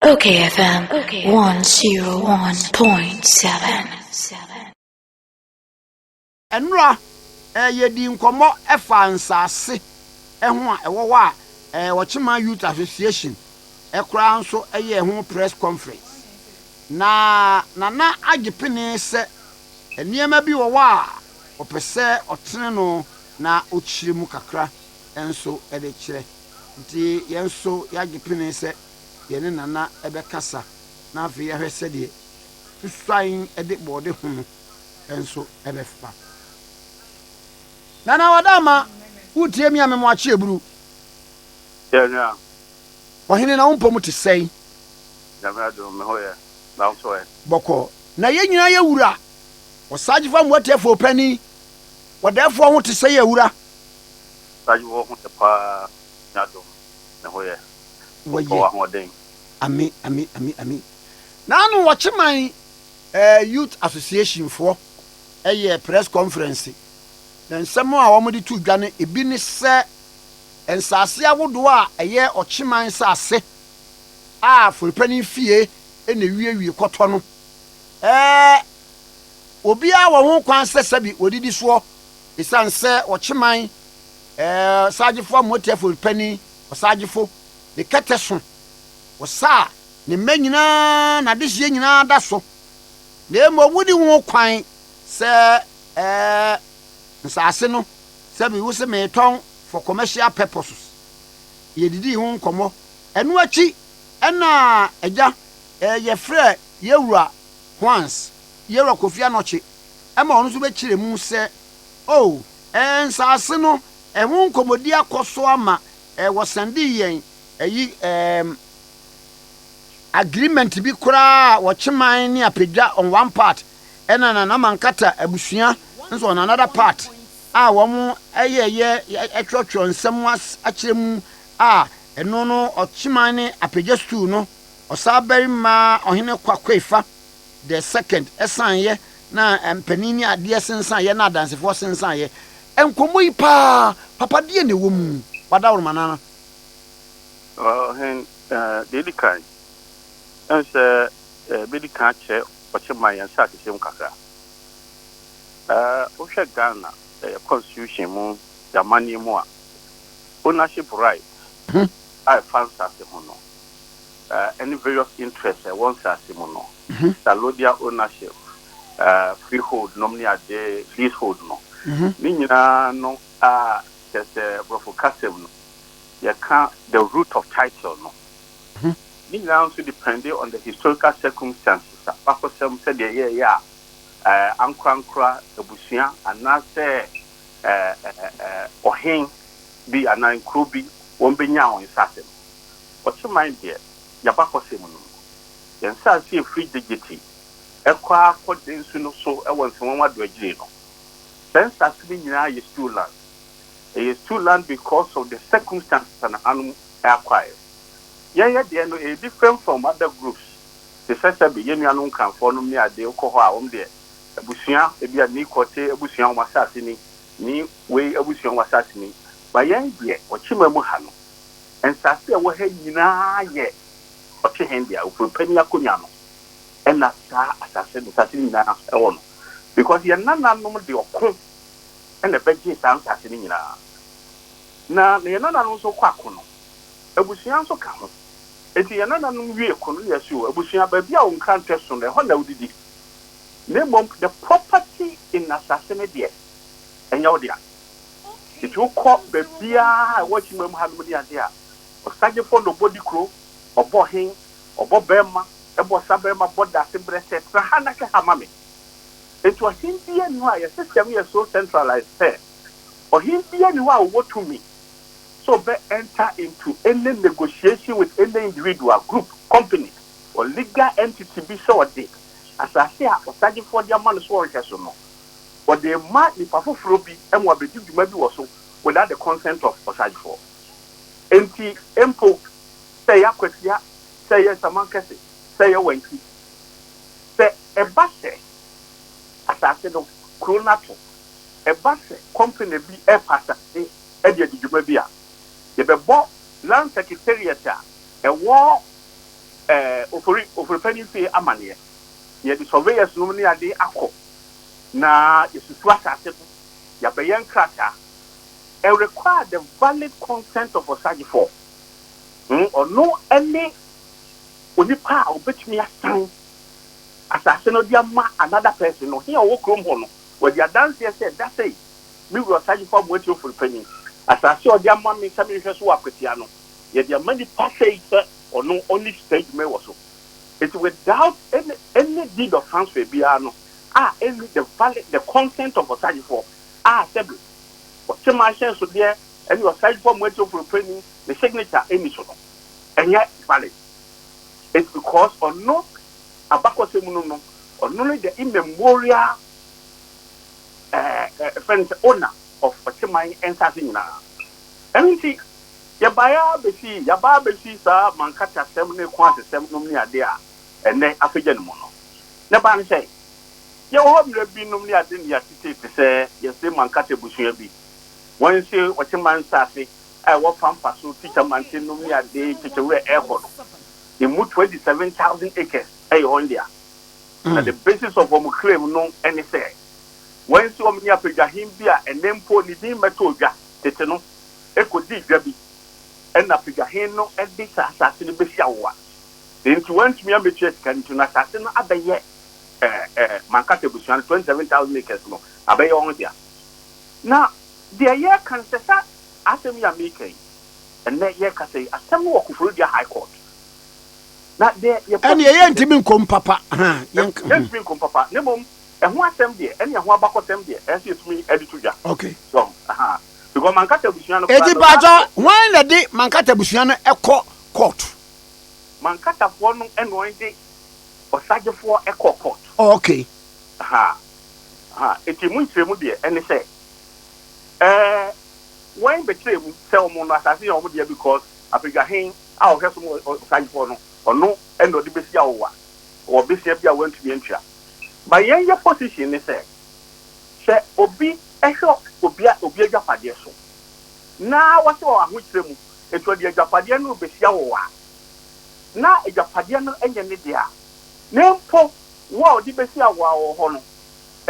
Okay FM 101.7. Nnora, yɛdii nkɔmmɔ faa nsaase ho a ɛwɔ hɔ a Ɔkyeman Youth Association koraa nso yɛɛ ho press conference. Na Nana agye pene sɛ nneɛma bi wɔ hɔ a ɔpɛ sɛ ɔtene no na ɔkyerɛ mu kakra nso de kyerɛ. Nti yɛn nso yɛagye pene sɛ yɛne Nana bɛkasa na afei yɛahwɛ sɛdeɛ susuan de bɔɔde ho no nso bɛfa. Nana Wadaama, woretie me a me moakye aburu. Yɛ nua. Ɔhene na wo mpɔ mu te sɛn? Nyame adom me ho yɛ, na wo nso ɛ? Bɔkɔɔ. Na yɛn nyinaa yɛ wura. Ɔsagyefo Amoatiafoɔ panin, ɔdɛɛfoɔ ho te sɛ yɛ wura. Ɔsagyefo ho yɛ paa, Nyame adom ne ho yɛ. Wɔyɛ. Ɔwɔ ahoɔden. Ame ame ame ame. Naano Wɔkyeman eh, Youth Association foɔ yɛɛ press conference na nsɛm a wɔde too dwa no ebi ne sɛ nsaase ahodoɔ a ɛyɛ Ɔkyeman nsaase a Foripani fie na ewiewie kɔtɔ no eh, obiara wɔ ho kwan sɛ sɛbi wɔdidi soɔ esiane sɛ Ɔkyeman eh, Ɔsagyefo Amoatia Foripani, Ɔsagyefo, ne kɛtɛ so Ɔsa a ne mma nyinaa, n'adehyeɛ nyinaa da so, na mmom wonni ho kwan sɛ ɛɛ nsaase no, sɛbi wose meretɔn for commercial purposes. Yɛdidii ho nkɔmmɔ. Ɛno akyi na agya ɛɛ yɛfrɛɛ Yɛwura Huans, Yɛwura Kofi Anokye, ma ɔno nso bɛkyerɛɛ mu sɛ, oh, ɛɛ nsaase no, ɛho nkɔmmɔdi akɔ so ama ɛɛ wɔsɛndee yɛn ɛyi ɛɛm agreement bi koraa a Wɔkyeman ne Apedwa on one part ɛna Nana Mankata abusua nso on another part a wɔn ɛyɛɛyɛ ɛtwerɛtwerɛ nsɛm akyerɛ mu a ɛno no Ɔkyeman ne Apedwa stool no Ɔsaabarima Ɔhene Kwakoefa the second ɛsaneɛ na mpanin ne adeɛ sensaneɛ na adansefoɔ sensaneɛ. Nkɔmmɔ yi paa papa deɛ na ɛwɔ mu? Wadaworoma Nana. Ɔhen, deɛ edi kan, ɛne sɛ bedi kan akyerɛ Ɔkyeman yɛn nsasesin mu kakra. Wohwɛ Ghana yɛ constitution mu, yɛn amanneɛ mu a, ownership right a ɛfa nsase ho no, ɛne various interests a ɛwɔ nsase mu no, allodial ownership, freehold nom ne ade, leasehold no, ne nyinaa no a kyerɛ sɛ Borɔfo kasa mu no, yɛka the root of title no. Ne nyinaa nso depend on the historical circumstances, abakɔsɛm sɛdeɛ ɛyɛeɛ a ankorankora, abusua anaasɛ ɔhen bi anaa nkuro bi wɔn bɛnyaa wɔn nsase no. Ɔkyeman deɛ, yɛabakɔsɛm no mu, yɛn nsase a ɛfiri Gyegyeti ɛkɔ ara kɔ Densu no so wɔ Nsɛnwanwa do agyire no, saa nsase no nyinaa yɛ stool land. Ɛyɛ stool land because of the circumstances a nananom acquire. Yɛn yɛ deɛ no, ɛyɛ different from other groups. Te sɛ sɛbe yɛn nuanom Nkranfoɔ nom ne ade, wokɔ hɔ a, wɔn deɛ, abusua, ebi a Nii Kɔte abusua wɔn asase ni, Nii wei abusua wɔn asase ni. But yɛn deɛ, Ɔkyema mu ha no, nsase a ɛwɔ ha nyinaa yɛ Ɔkyehen dea, Ofurupani akonnwa no ɛna saa asase no, nsase no nyinaa ɛwɔ no. Because yɛn nananom de ɔko ɛna ɛbɛgyee saa nsase no nyinaa. Na yɛn nananom nso kɔ ako no, abusua nso ka ho. Enti yɛn nananom wie ko no na yɛse o, abusua, baabi a wo nkrantɛ so no, ɛhɔ na wodidi. Na mmom the property in asase no deɛ, ɛnyɛ wo dea. Enti wokɔ baabiara a ɛwɔ Kyima mu hanom ne adeɛ a, ɔsagyefoɔ na ɔbɔ dikuro, ɔbɔ hen, ɔbɔ bɛrima, ɛbɔ sabarima, bɔ dase berɛ sɛ, tena ha na hwɛ ha ma me. Enti ɔhen biara nni hɔ a, yɛn system no yɛ so centralized sɛ, ɔhen biara nni hɔ a ɔwɔ tumi sɛ ɔbɛ enter into any negotiation with any individual, group, company or legal entity bi sɛ ɔde asase a ɔsagyefoɔ de ama no sɛ ɔnhwɛ so no, ɔde ma nipa foforɔ bi ma wabɛdi dwuma bi wɔ so without the consent of ɔsagyefoɔ. Enti mpo sɛ ɛyɛ Akwatia, sɛ ɛyɛ Nsamankɛse, sɛ ɛyɛ Wankyi, sɛ ɛba sɛ asase no kuro no ato, ɛba sɛ company bi ɛrepa asase de adi dwuma bi a, yɛbɛbɔ Land Secretariat a ɛwɔ Ofori Ofori Panin fie amaneɛ. Yɛde surveyors nom ne ade akɔ na yɛsusu asase no, yɛabɛyɛ nkrataa. Ɛ require the valid consent of Ɔsagyefoɔ. Ɔno ne onipa a ɔbɛtumi asan asase no de ama another person no. He a ɔwɔ kurom hɔ no, wadi adanseɛ sɛ da sei, me wura Ɔsagyefoɔ Amoatia Ofori Panin, asase a ɔde ama me sɛ menhwɛ so wɔ Akwatia no, yɛde ama nipa sei sɛ ɔno ɔnni saa dwuma yi wɔ so. Enti without any any deed of transfer biara no a ɛnni the valid the consent of Ɔsagyefoɔ a sɛbe ɔte ma ahyɛnsodeɛ ɛne Ɔsagyefoɔ Amoatia Ofori Panin ne signature ɛnni so no, ɛnyɛ valid. It's because ɔno abakɔsɛm mu no no, ɔno ne the immemorial ɛɛ ɛfrɛ no sɛ owner of Ɔkyeman nsaase nyinaa. Ɛno nti yɛbaeɛ ara bɛsi yɛaba ara bɛsi saa mankatasɛm ne ko asesɛm nom ne adeɛ a ɛnnɛ afagya no mu no. Na ɛbaa ne sɛ yɛwɔ hɔ mmerɛ bi nom ne ade ne yɛatete te sɛ yɛse mankata abusua bi wɔn se Ɔkyeman nsaase a ɛwɔ Pampa so Tikya Manten nom ne ade Kyekyewere ɛrekɔ no emu 27,000 acres ɛyɛ wɔn dea. Na the basis of wɔn claim no ne sɛ wɔn se wɔn ne apadwahen bi a ɛnnɛ mpo ne din mmɛtɔɔ dwa tete no kɔdii dwa bi ɛna apadwahen no de saa asase no bɛsi awowa. Enti wɔantumi ammɛtua sika no nti no asase no abɛyɛ Mankata abusua no 27,000 acres no abɛyɛ wɔn dea. Na deɛ yɛreka no sɛ saa asɛm yi a mereka yi, ɛnnɛ yɛrekasa yi, asɛm no wɔ Koforidua High Court. Na deɛ yɛ Ɛnneɛ position ne yɛntumi nkom papa. Ha, yɛnka. Yɛntumi nkom papa, na mmom ɛho asɛm deɛ, ɛne ɛho abakɔsɛm deɛ, ɛsɛ sɛ yɛtumi de to dwa. Okay. So, aha. Because Mankata abusua no koraa Eti no, last paatɔ, year, hwan na de Mankata abusua no kɔ court? Mankatafoɔ no na wɔn de ɔsagyefoɔ kɔɔ court. Oh, okay. Aha. Aha. Eti mu nkyerɛmu deɛ ɛne sɛ, ɛɛ, wɔn bɛkyerɛ mu sɛ wɔn no asase yɛ wɔn deɛ because Apadwahen a ɔhwɛ so ma ɔsagyefoɔ no, ɔno na ɔde bɛsi awowa wɔ besia bi a wɔantumi antua. But yɛn yɛ position ne sɛ, sɛ obi hwɛ obi obi agyapadeɛ so na wɔsɛ wɔ ahokyerɛ mu, nti ɔde agyapadeɛ no rebɛsi awowa na agyapadeɛ no nyɛ ne dea, na mpo wo a ɔde bɛsi awowa wɔ hɔ no,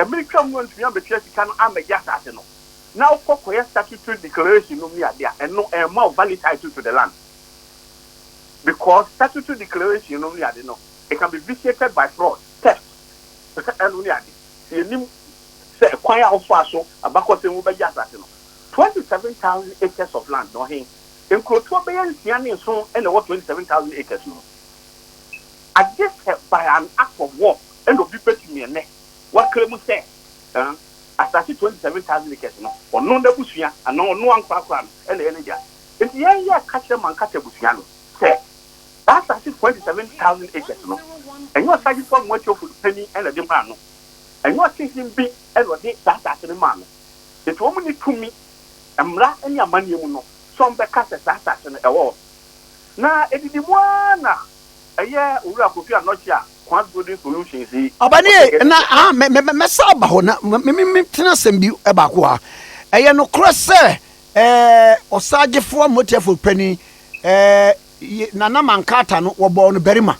mmere twam no antumi ambɛtua sika no ammɛgye asase no, na wokɔ kɔyɛ statutory declaration nom ne ade a, ɛno ɛmma wo valid title to the land. Because statutory declaration nom ne ade no, it can be vitiated by fraud, theft, ɛno ne ade. Sɛ yɛnim sɛ ɛkwan a wofaa so abakɔsɛm mu bɛgye asase no, 27,000 acres of land na ɔhe, nkurotoɔ bɛyɛ 6 ne 7 ɛna ɛwɔ 27,000 acres no mu. Agye sɛ by an act of war ɛna obi bɛtumi ɛnɛ wakra mu sɛ asase 27,000 acres no, ɔno n'abusua anaa ɔno ankorakora no ɛna ɛyɛ ne dea. Nti yɛn yɛ ka kyerɛ Mankata abusua no sɛ saa asase 27,000 acres no, ɛnyɛ ɔsagyefo amoatiofo panyin ɛna de maa no, ɛnyɛ ɔkyehem bi ɛna ɔde saa asase no maa no. Nti wɔn ne tumi mmara ne amanneɛ mu no sɛ wɔn bɛka sɛ saa asase no ɛwɔ hɔ. Na edidi mu ara na ɛyɛ Owura Kofi Anɔkye a Kwan Building Solutions yi Ɔbɛne na ah mɛ mɛ mɛsa aba hɔ na mɛ mɛ mɛ tena asɛm bi baako ha. Ɛyɛ nokorɛ sɛ ɔsagyefoɔ amotiafo panin Nana Mankata no wɔbɔɔ no barima.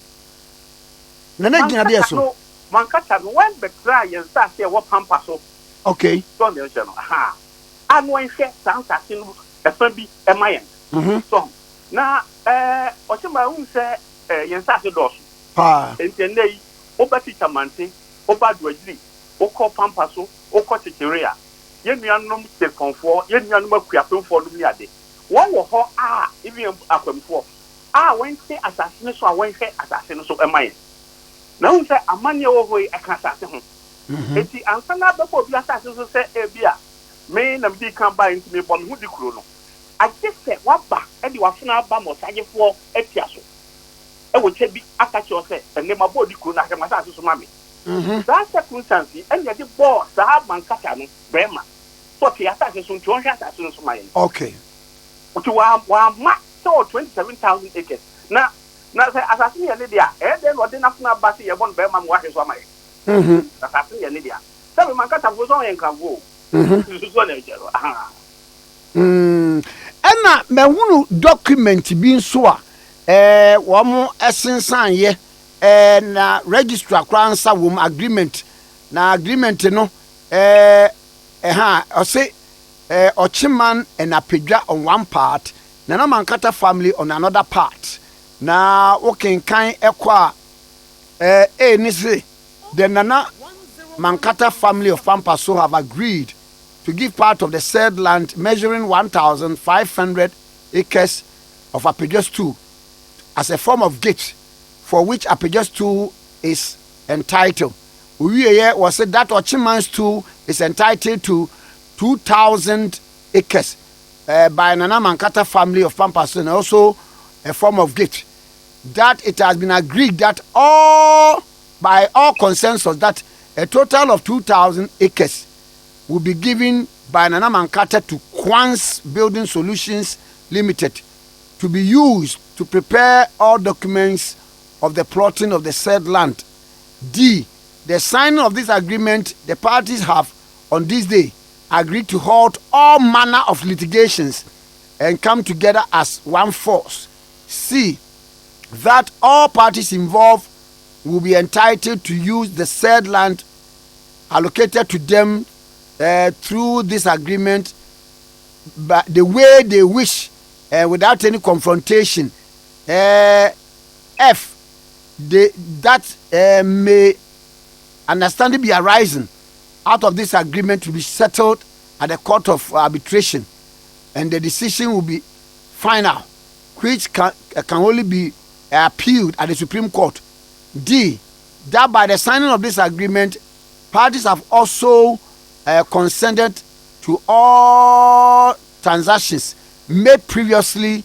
Nana gyina deɛ Mankata so. no, Mankata no wɔn bɛtraa yɛn nsaase a ɛwɔ Pampa so. So ɔno ɛhyɛ no ha a na wɔnhwɛ saa nsaase no ɛfa bi ɛma yɛn. So na ɔhyɛ ma ehun sɛ yɛn nsaase dɔɔso. Paa. Nti ɛnnɛ yi woba Tikya Mante, woba Adoagyiri, wokɔ Pampa so, wokɔ Kyekyere a, yɛn nuanom Kyerepɔnfoɔ, yɛn nuanom Akuapemfoɔ nom ne ade, wɔn wɔ hɔ a, even Akwamfoɔ a wɔnte asase no so a wɔnhwɛ asase no so ɛma yɛn. Na ehun sɛ amanneɛ wɔ hɔ yi ɛka asase ho. Eti ansa na abɛbɔ obi asase so sɛ ebi a me na medi kan baa nti mebɔ me ho di kuro no, agye sɛ waba de wafena aba ma ɔsagyefoɔ atia so ɛwɔ kyɛ bi aka kyerɛ wo sɛ ɛnnɛ mabɔ odi kuro no ahwɛ m'asase so ma me. Saa circumstance yi ɛna yɛde bɔɔ saa Mankata no bɛrima sɛ ɔte asase so nti ɔnhwɛ asase no so ma yɛn. Nti wamma sɛ ɔwɔ 27,000 acres na sɛ asase no yɛ ne dea, ɛyɛ dɛn na ɔde n'afena aba sɛ yɛbɔ no bɛrima ma wahwɛ so ama yɛn? Asase no yɛ ne dea. Sɛ me Mankatafoɔ sɛ ɔyɛ Nkranfoɔ o. So na ɛkyɛ no. Ɛna mahunu document bi nso a Ɛɛ wɔn sensan yɛ ɛɛ na registrar koraa nsa wɔm agreement na agreement no ɛɛ ɛha ɔse ɛɛ Ɔkyeman and Apedwa on one part, Nana Mankata family on another part. Na wokenkan ɛkɔ a ɛɛ A ne se the Nana Mankata family of Pampaso have agreed to give part of the said land measuring 1,500 acres of Apedwa Stool as a form of gift for which Apedwa Stool is entitled. Owieɛ wɔse that Ɔkyeman Stool is entitled to 2,000 acres by Nana Mankata family of Pampaso and also a form of gift. That it has been agreed that all by all consensus that a total of 2,000 acres will be given by Nana Mankata to Kwans Building Solutions Limited to be used to prepare all documents of the plotting of the said land. D. The signing of this agreement, the parties have on this day agreed to halt all manner of litigations and come together as one force. C. That all parties involved will be entitled to use the said land allocated to them through this agreement but the way they wish without any confrontation. F. That may understanding be arising out of this agreement to be settled at the court of arbitration, and the decision will be final, which can only be appealed at the Supreme Court. D. That by the signing of this agreement, parties have also consented to all transactions made previously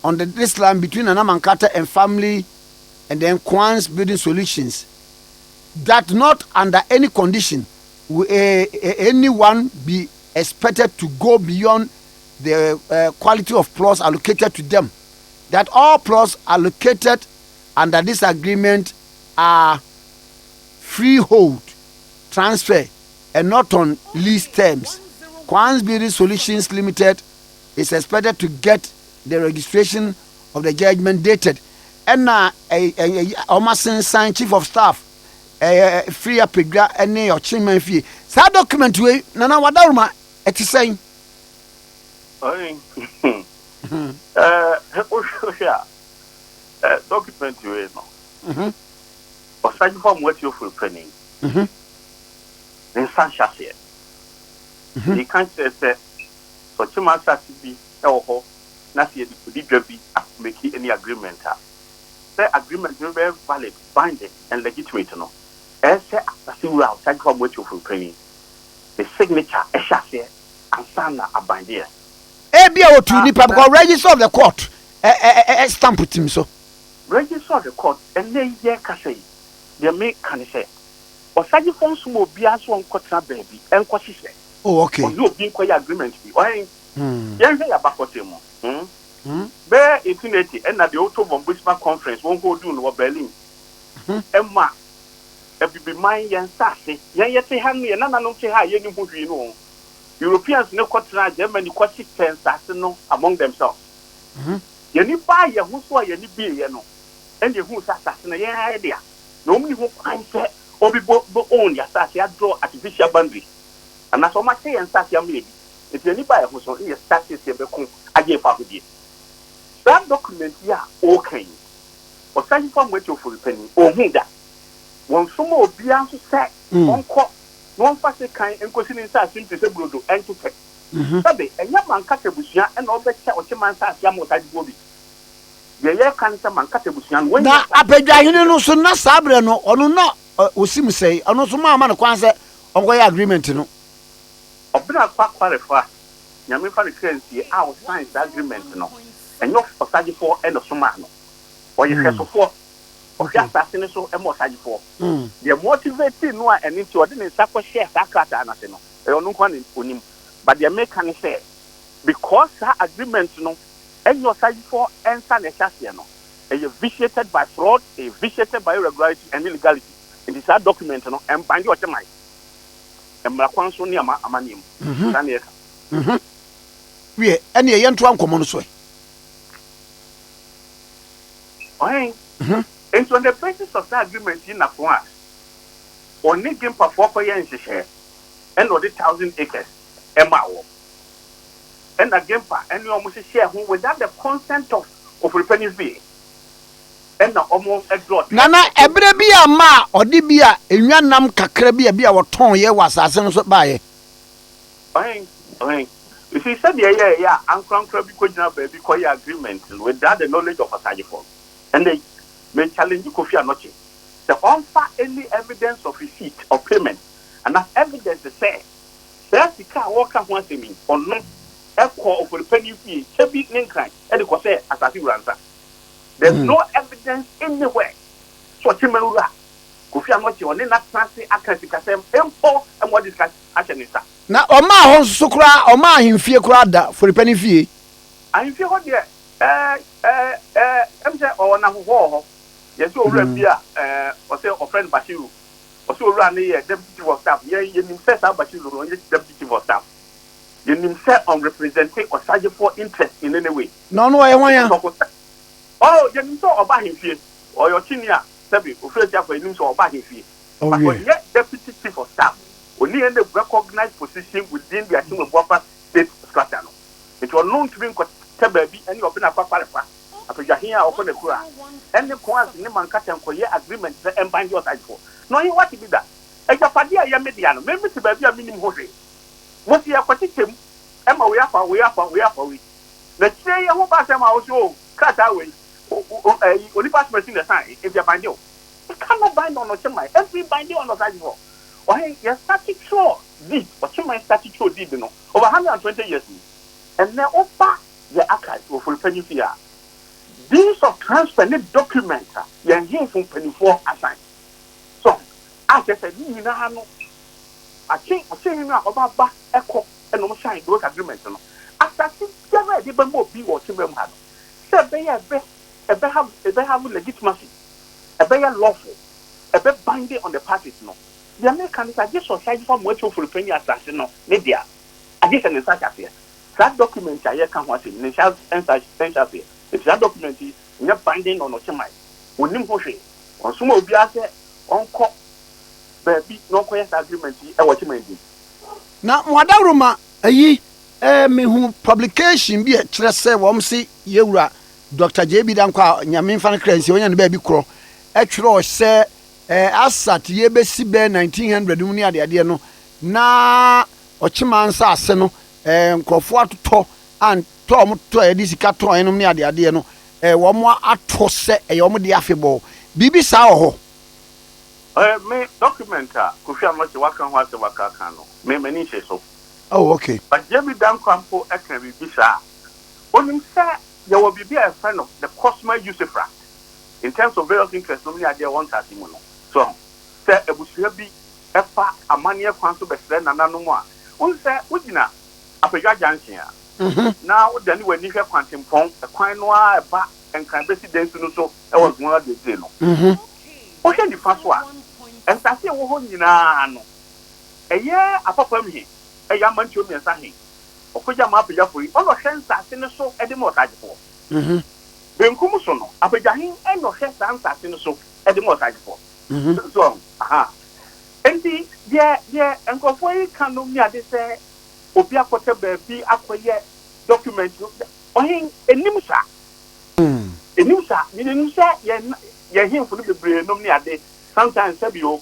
on this land between Nana Mankata and family and then Kwans Building Solutions. That not under any condition will anyone be expected to go beyond the quality of plots allocated to them. That all plots allocated under this agreement are freehold transfer and not on lease terms. Kwans Building Solutions Limited is expected to get the registration of the judgment dated. Ɛna ɛyɛ ɔmo asensan chief of staff ɛyɛ free Apedwa ɛne Ɔkyeman fie. Saa document wei, Nana Wadaruma, ɛte sɛn? Wohwɛ a document wei no, Ɔsagyefo Amoatia Ofori Panin ne nsa nhyɛ aseɛ. Deɛ ka kyerɛ sɛ Ɔkyema asase bi wɔ hɔ na sɛ yɛde kɔdi dwa bi make any agreement a, sɛ agreement no bɛyɛ valid, binding and legitimate no, ɛyɛ sɛ asase wura a Ɔsagyefo Amoatia Ofori Panin the signature ɛhyɛ aseɛ ansa na abandeɛ. Ebi a otu nipa because register of the court ɛ ɛ ɛ stamp tim so. Register of the court, ɛnɛ yɛ kasa yi deɛ, meka ne sɛ Ɔsagyefo nsom obiara so ɔnkɔtena baabi ɛnkɔ hyehyɛ. Ɔne obi nkɔyɛ agreement bi ɔyɛn. Yɛnhwɛ yɛ abakɔsɛm mu. Bɛyɛ 1880 ɛna deɛ Otto von Bismarck conference wɔn kɔ du no wɔ Berlin ɛma abibiman yɛn nsaase yɛn yɛte ha no, yɛn nananom te ha a yɛnim ho hwee no, Europeans ne kɔtena Germany kɔhyehyɛ nsaase no among themselves. Yɛni baa yɛn ho so a yɛni bie yɛ no, ɛna ehu sɛ asase no yɛn ayɛ dea na wɔn ni ho kwan sɛ obi bɔ bɔ own yɛ asase adraw artificial boundary anaasɛ wɔn ahyɛ yɛn nsaase ama yɛ bi. Nti yɛni baa yɛn ho so ne yɛ start sɛ yɛbɛko agye efa ahodie. Saa document yi a ɔreka yi, Ɔsagyefo Amoatia Ofori Panin ohun da wɔn so ma obiara nso sɛ ɔnkɔ na wɔmfa se kan nkosi ne nsaase mu te sɛ burodo ɛnkyekyɛ. Sɛbe ɛnyɛ Mankata abusua ɛna ɔbɛkyɛ Ɔkyema nsaase ama ɔsagyefoɔ bi. Deɛ yɛreka ne sɛ Mankata abusua no wɔnyɛ Na asase. Apadwahene no so na saa berɛ no ɔno na osim sɛe ɔno nso maa ma no kwan sɛ ɔnkɔyɛ agreement no. Ɔbena Akwarefa, Nyame mfa no kra nsie, a ɔsign saa agreement no, ɛnyɛ ɔsagyefoɔ ɛna ɔsomaa no. Ɔyɛ hwɛsofoɔ, ɔhwɛ asase no so ma ɔsagyefoɔ. Deɛ motivate no a ɛno nti ɔde ne nsa kɔhyɛɛ saa krataa no ase no, ɛyɛ ɔno nko na onim. But deɛ meka ne sɛ because saa agreement no ɛnyɛ ɔsagyefoɔ nsa na ɛhyɛ aseɛ no, ɛyɛ vitiated by fraud, ɛyɛ vitiated by irregularity and illegality. Nti saa document no ɛmbind Ɔkyɛman mmara kwan so ne ama amanneɛ mu. Saa ne yɛka. Wie, ɛne yɛntoa nkɔmmɔ no so ɛ. Ɔhen, nti on the basis of that agreement yi na ko a ɔne Gimpafoɔ kɔyɛ nhyehyɛɛ ɛna ɔde 1,000 acres ɛma wɔ ɛna Gimpa ɛne ɔmo hyehyɛ ho without the consent of Ofuripani fie ɛna ɔmo ɛdraw. Nana, ɛberɛ bi a ma a ɔde bi a enwa nam kakra bi a bi a wɔtɔn yɛ wɔ asase no so baayɛ. Ɔhen, you see, sɛdeɛ ɛyɛ ɛyɛ a ankorankora bi kɔgyina baabi kɔyɛ agreement no without the knowledge of Ɔsagyefoɔ no, ɛnɛ me challenge Kofi Anɔkye sɛ ɔmfa any evidence of receipt of payment ana evidence sɛ saa sika a wɔka ho asɛm yi, ɔno ɛkɔ Ofuripani fie kyɛ bi ne Nkran ɛde kɔ sɛ asase wura nsa. There's no evidence anywhere so ɔkyema wura Kofi Anɔkye ɔne n'atena ase aka sikasɛm mpo ɛma ɔde sika ahyɛ ne nsa. Na ɔmaa hɔ nso so koraa, ɔmaa ahemfie koraa da Foripani fie. Ahemfie hɔ deɛ, ɛɛ ɛɛ ɛɛ ɛm sɛ ɔwɔ n'ahohɔ wɔ hɔ. Yɛsɛ owura bi a ɔsɛ ɔfrɛ no Bashiru, ɔsɛ owura no yɛ deputy chief of staff. Yɛn yɛnim sɛ saa Bashiru no ɔnyɛ deputy chief of staff. Yɛnim sɛ ɔnrepresent Ɔsagyefoɔ interest in any way. Na ɔno ɔyɛ hwan ya? Oh, yɛnim sɛ ɔba ahemfie, ɔyɛ ɔkyini a sɛbi ofiri esi akɔ. Yɛnim sɛ ɔba ahemfie, but ɔnyɛ deputy chief of staff. Oni any recognized position within the Akyem Abuakwa state structure no, nti ɔno ntumi nkɔtɛ baabi ɛne ɔbɛn akɔ akwarefa apagyahen a ɔkɔ n'akura ɛne kwan ne mankata nkɔyɛ agreement sɛ ɛmban de Ɔsagyefoɔ na ɔyɛ wate bi da. Agyapadeɛ a ɛyɛ me dea no, mɛmi te baabi a menim ho hwee. Mo si yɛkɔkyekyɛ mu ɛma wei afa wei, afa wei, afa wei, na kyerɛ yɛ ho ba asɛm a wɔsi o krataa wei ɛyi onipa asomasi na ɛsan nti ɛbind o. It cannot bind on Ɔkyɛman, every binding on Ɔsagyefoɔ. Ɔhen, yɛ start twerɛ deed, Ɔkyɛman start twerɛ deed no over 120 years ni. Ɛnɛ ɔba yɛ archive wɔ Foripani fie a, deeds of transfer ne document a yɛn hemfo mpanimfoɔ asan so a kyerɛ sɛ ne nyinaa no akye ɔkyɛn no a ɔba ba ɛkɔ ɛna ɔmo sign those agreement no. Asase biara a yɛde bɛma obi wɔ ɔkyɛn mu ha no, sɛ ɛbɛyɛ ɛbɛ have legitimacy, ɛbɛyɛ lawful, ɛbɛ binding on the parties no, deɛ meka no sɛ agye sɛ ɔsan fa mo akyi Ofuripani asase no ne dea, agye sɛ ne nsa hyɛ aseɛ. Saa document a yɛka ho asɛm, ne nsa nhyɛ aseɛ, eti saa document yi nyɛ binding on Ɔkyɛman. Onim ho hwee. Ɔnsoma obiara sɛ ɔnkɔ baabi na ɔnkɔyɛ saa agreement yi ɛwɔ Ɔkyɛman din. Na mo adaworoma ayi mehu publication bi a kyerɛ sɛ wɔn se yɛwura Dr JB Dankwa a Nyame mfa no kra nsi ɔnya ne baabi korɔ ɛtwerɛ sɛ asat yɛbɛsi bɛɛ 1900 mu ne adeadeɛ no na Ɔkyema nsase no nkurɔfoɔ atotɔ a tɔ ɔmo tɔ a yɛde sika tɔn ɛnom ne adeadeɛ no, wɔn ato sɛ ɛyɛ wɔn de afebɔɔ biribi saa wɔ hɔ. Me document a Kofi Anɔkye waka ho asɛm akaka no, me m'ani nhyɛ so. But JB Dankwa mpo ɛka biribi saa, onim sɛ yɛwɔ biribi a yɛfrɛ no the customary usufruct in terms of various interests nom ne adeɛ wɔ nsase mu no so, sɛ abusua bi ɛfa amanneɛ kwan so bɛsrɛ nananom a wohu sɛ wogyina Apagya Junction a na wodane w'ani hwɛ kwantempɔn ɛkwan no a ɛba Nkran bɛsi Dansu no so ɛwɔ Nsoma aduakyire no, wohwɛ nifa so a, nsase a ɛwɔ hɔ nyinaa no ɛyɛ Apapam he, ɛyɛ amantuo mmiɛnsa he ɔkɔgya ma apagyafo yi ɔna ɔhwɛ nsase no so ɛde ma Ɔsagyefoɔ. Benkum so no, apagya he ɛna ɔhwɛ saa nsase no so ɛde ma Ɔsagyefoɔ so aha. Nti deɛ nkurɔfoɔ yi ka no mi ade sɛ obi akɔtɛ baabi akɔyɛ document no, ɔhen, enim saa, enim saa. Enim sɛ yɛn hemfo no bebree nom ne ade, sometimes sɛbi o,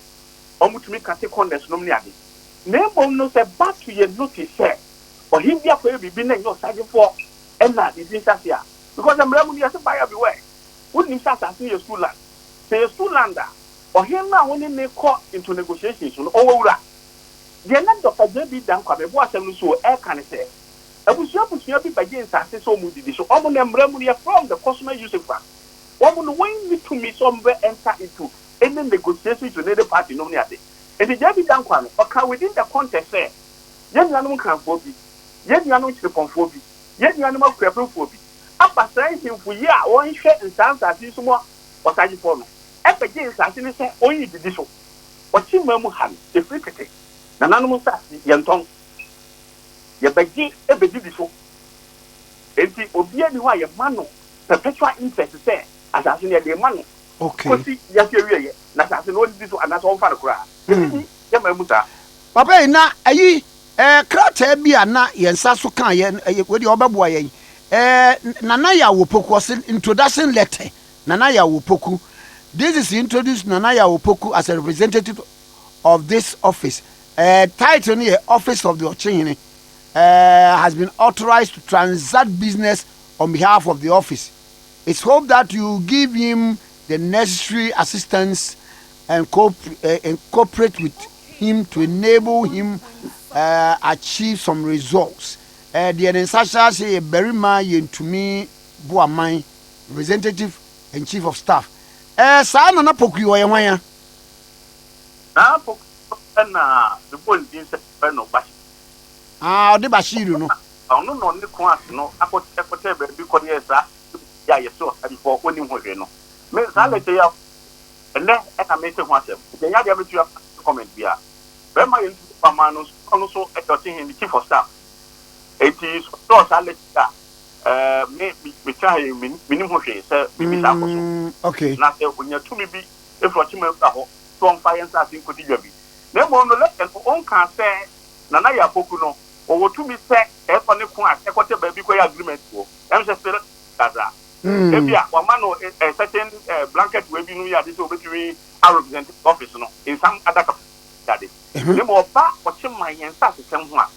wɔn tumi cut corners nom ne ade. Na mmom no, sɛ back to yɛn notice sɛ ɔhen bi akɔyɛ biribi na ɛnyɛ Ɔsagyefoɔ ɛna ne din hyɛ a, because mmerɛ mu no yɛsɛ buyer beware. Wonim sɛ asase no yɛ stool land. Sɛ yɛ stool land a, ɔhen no a wɔne ne kɔ into negotiations no ɔwɔ wura. Deɛ na Dr JB Dankwa mɛbo asɛm no so ɛka ne sɛ abusua abusua bi bɛgye nsase sɛ ɔmo didi so. Ɔmo na mmerɛ mu no yɛfrɛ the customary usufruct. Wɔn no wɔn ni tumi sɛ ɔmo bɛ enter into any negotiations with any party nom ne ade. Nti JB Dankwa no ɔka within the context sɛ yɛn nuanom Nkranfoɔ bi, yɛn nuanom Kyerepɔnfoɔ bi, yɛn nuanom Akuapemfoɔ bi aba saa nhemfo yi a wɔnhwɛ nsaa nsase yi so mu Ɔsagyefoɔ no ɛbɛgye nsase no sɛ ɔnyi didi so. Ɔkye mmaa mu ha no, efiri tete nananom nsase yɛntɔn, yɛbɛgye ɛbɛdidi so. Nti obiara ni hɔ a yɛma no perpetual interest sɛ Asase no yɛde rema no kɔsi wiase awieɛ, na asase no ɔnnidi so anaasɛ ɔmfa no koraa. Yɛnni ni yɛn man mu saa. Papa yi, na ayi eh, krataa bi a na yɛn nsa so kaa yɛ, eh, wei deɛ ɔbɛboa yɛn. Eh, Nana Yaw Opoku, ɔse introduction letter, Nana Yaw Opoku. This is introduce Nana Yaw Opoku as a representative of this office. Eh, title no yɛ Office of the Ɔkyehene. Eh, has been authorized to transact business on behalf of the office. It's hoped that you give him the necessary assistance and, co and cooperate with him to enable him achieve some results. Deɛ ne nsa hyɛ ase yɛ barima yɛntumi boaman representative and chief of staff. Saa Nana Poku yi ɔyɛ hwan a? Nana Poku na mebɔ ne din sɛ yɛfrɛ no Bashir. Ah, ɔde Bashiru no. Ɔno na ɔne Koas no akɔtɛɛ baabi kɔyɛɛ saa yi a yɛse ɔsɛmfoɔ ɔnnim ho hwee no. Me saa lɛtɛ yi a ɛnɛ ɛna mete ho asɛm nti ɛnyɛ adeɛ a mɛtumi afa comment biara. Bɛrima yɛn ntumi ba man no nso na ɔno nso ɛyɛ ɔkye he chief of staff nti sɛ ɔtwerɛ saa lɛtɛ yi a ɛɛ me metena ha yi menim ho hwee sɛ biribi saa kɔ so. Okay. Na sɛ ɔnya tumi bi ɛfiri ɔkye man wura hɔ sɛ ɔmfa yɛn nsaase nkɔdi dwa bi. Na mmom no lɛtɛ no ɔnkaa sɛ Nana Yaa Poku no ɔwɔ tumi sɛ ɛkɔ ne ko a ɛkɔtɛ baabi kɔyɛ agreement wɔ ɛm sɛ sɛ dada ebia wama no a certain blanket wei bi no yɛ ade sɛ obetumi a represent office no in some other capacity ade na mmom ɔba ɔkye man yɛn nsasesɛm ho a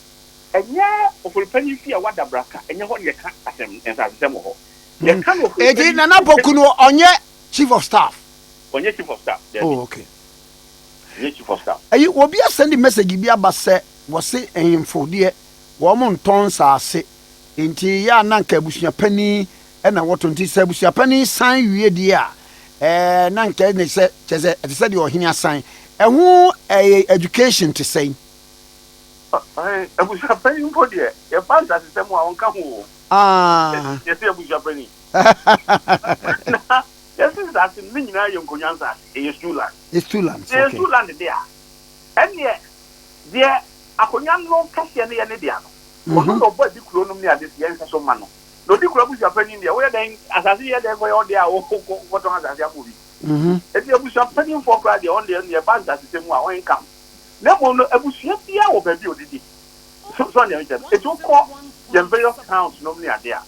ɛnyɛ oforipanyin fie a wada braka ɛnyɛ hɔ na yɛka asɛm nsasesɛm wɔ hɔ yɛka no Eti oforipanyin Nana Poku no ɔnyɛ chief of staff? Ɔnyɛ chief of staff dabi. Oh okay. Ɔnyɛ chief of staff. Ɛyi obi asɛnde message bi aba sɛ wɔse nhemfo deɛ wɔn ntɔn nsaase nti yɛ a na nka abusua panin na wɔtɔ nti sɛ abusua panin san wie deɛ a ɛɛ na nka ɛne sɛ kyɛ sɛ ɛte sɛ deɛ ɔhene asan ɛho ɛyɛ education te sɛn. Abusua panin mpo deɛ yɛfa nsasesɛm a ɔnka ho o. Ah. Yɛse abusua panin na yɛse nsase no ne nyinaa yɛ nkonwa nsase ɛyɛ stool land. Stool land Sɛ ɛyɛ okay. stool land deɛ a ɛneɛ deɛ akonwa no kɛseɛ no yɛ ne dea no Ɔno na ɔbɔ adikuro nom ne ade so, yɛnhwɛ so mma no. Na odikuro abusua panin deɛ, woyɛ dɛn, asase yi yɛ dɛn kɔyɛ wo dea a wokɔtɔn asase ama obi? Enti abusua paninfoɔ koraa deɛ, ɔno deɛ, nea ɛba nsasesɛm mu a, ɔnka ho. Na mmom no, abusua biara wɔ baabi a ɔdidi. So, so nea mekyerɛ no? Enti wokɔ yɛn various towns nom ne ade a,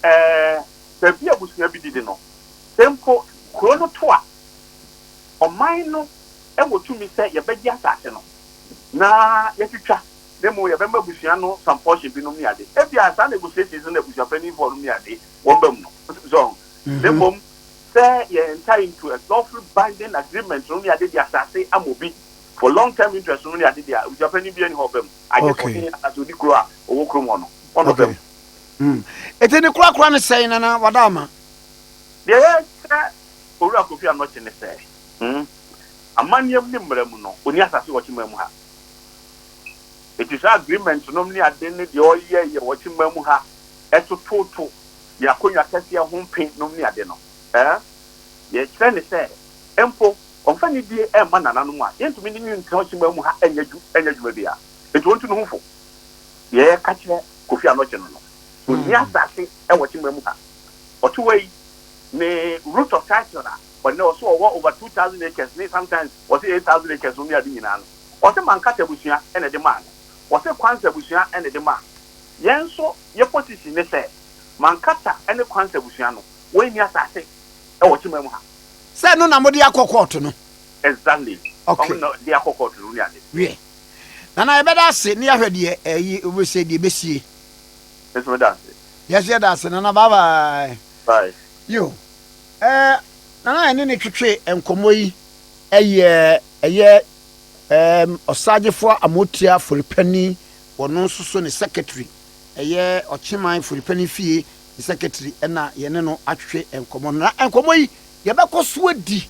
ɛɛ, baabi a abusua bi didi no, sɛ mpo kuro no to a, ɔman no wɔ tumi sɛ yɛbɛgye asase no na yɛatwitwa na mmom yɛbɛma abusua no some portion binom ne ade. Ebia saa negotiations no na abusua panyinfoɔ nom ne ade wɔn ba mu no. So ho? Na mmom sɛ yɛ enter into a lawfully binding agreement nom ne ade de asase ama obi for long term interest nom ne ade deɛ a, abusua panyin biara nni hɔ a ɔba mu. Agye sɛ ɔhene anaasɛ odi kuro a ɔwɔ kurom hɔ no, ɔna ɔba mu. Enti ne korakora ne sɛn, Nana Wadaama? Deɛ yɛkyerɛ Owura Kofi Anokye ne sɛ, hmm, amanneɛm ne mmara mu no, ɔnni asase wɔ Ɔkyeman mu ha. Enti saa agreement nom ne ade ne deɛ ɔyɛ yɛ wɔ kyema mu ha ɛtototo yɛn akonnwa kɛseɛ ho mpe nom ne ade no eh, yɛkyerɛ ne sɛ mpo ɔmfa nidie ɛmma nananom a yɛntumi ne no ntena ɔkyema mu ha ɛnyɛ ɛnyɛ adwuma biara. Enti ɔntu ne ho fo. Deɛ yɛka kyerɛ Kofi Anokye no no, ɔnni asase ɛwɔ kyema mu ha. Ɔte hɔ yi, ne root of title a ɔnnɛ ɔse ɔwɔ over 2000 acres ne sometimes ɔse 8000 acres nom ne ade nyinaa no, Ɔse Mankata abusua na ɛde maa no. Ɔse Kwansa abusua na ɛde maa no. Yɛn nso yɛ position ne sɛ Mankata ne Kwansa abusua no wɔn nni asase wɔ Kyema mu ha. Sɛ ɛno na mode akɔ kɔɔto no? Exactly. Okay. Wɔn na de akɔ kɔɔto no ne ade. Wiɛ. Nana yɛbɛda ase ne yɛahwɛ deɛ ɛyi wobɛsɛ deɛ ɛbɛsie. Me nso meda ase. Yɛn nso yɛda ase Nana bye bye. Bye. Yo. Ɛɛ Nana yɛne ne twetwe nkɔmmɔ yi ɛyɛ ɛyɛ Ɛɛm Ɔsagyefo Amotia Foripani, ɔno nso so ne secretary, ɛyɛ Ɔkyeman Foripani fie ne secretary na yɛne no atwetwe nkɔmmɔ no. Na nkɔmmɔ yi yɛbɛkɔ so adi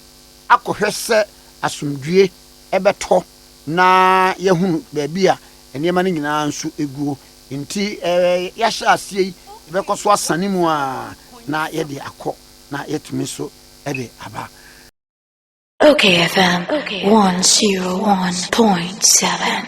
akɔhwɛ sɛ asomdwoeɛ bɛtɔ na yɛahunu baabi a nneɛma no nyinaa nso guo. Nti yɛahyɛ aseɛ yi, yɛbɛkɔ so asane mu ara na yɛde akɔ na yɛatumi nso de aba. Okay FM 101.7.